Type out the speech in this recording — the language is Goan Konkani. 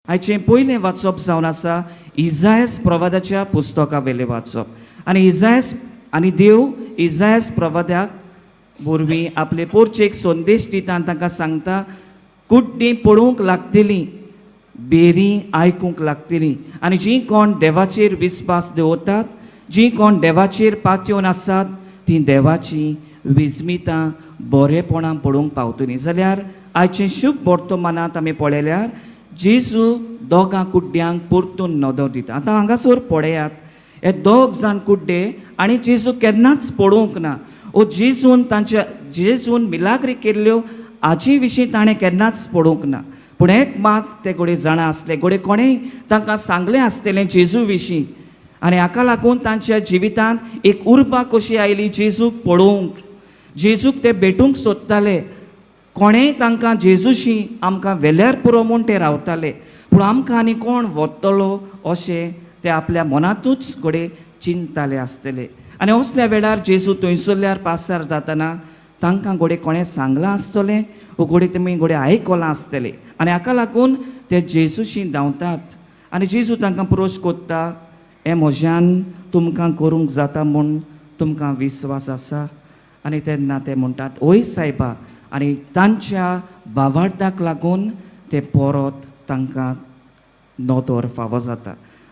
आयचें पयलें वाचप जावन आसा इजायस प्रवादाच्या पुस्तका वयलें वाचप. आनी इजायस आनी देव इजायस प्रवादाक वरवीं आपले पोरचेक संदेश दिता आनी तांकां सांगता, कुड्डीं पळोवंक लागतलीं, बेरीं आयकूंक लागतलीं, आनी जीं कोण देवाचेर विस्वास दवरतात, जीं कोण देवाचेर पातयेवन आसात, तीं देवाचीं विस्मितां बरेपणां पळोवंक पावतलीं. जाल्यार आयचें शुभ वर्तमानांत आमी पळयल्यार जेजू दोगां कुड्ड्यांक परतून नदर दिता. आतां हांगासर पळयात, हे दोग जाण कुड्डे आनी जेजू केन्नाच पळोवंक ना. ओ जेजून तांच्या जेजून मिलाग्री केल्ल्यो हाचे विशीं ताणें केन्नाच पळोवंक ना. पूण एक मात ते घोडे जाणा आसले, घोडे कोणेय तांकां सांगलें आसतलें जेजू विशीं, आनी हाका लागून तांच्या जिवितांत एक उर्बा कशी आयली जेजूक पळोवंक. जेजूक ते भेटूंक सोदताले, कोणेय तांकां जेजूशी आमकां वेल्यार पुरो म्हूण ते रावताले, पूण आमकां आनी कोण वतलो अशें ते आपल्या मनांतूच घडये चिंतताले आसतले. आनी असल्या वेळार जेजू थंयसरल्यार पासार जातना तांकां घडये कोणें सांगलां आसतलें वो घडये तुमी घडये आयकलां आसतलें, आनी हाका लागून ते जेजूशी धांवतात. आनी जेजू तांकां प्रश्न कोत्ता, हें म्हज्यान तुमकां करूंक जाता म्हूण तुमकां विस्वास आसा? आनी तेन्ना ते म्हणटात, हय सायबा. आनी तांच्या भावार्थाक लागून ते परत तांकां नदर फावो जाता.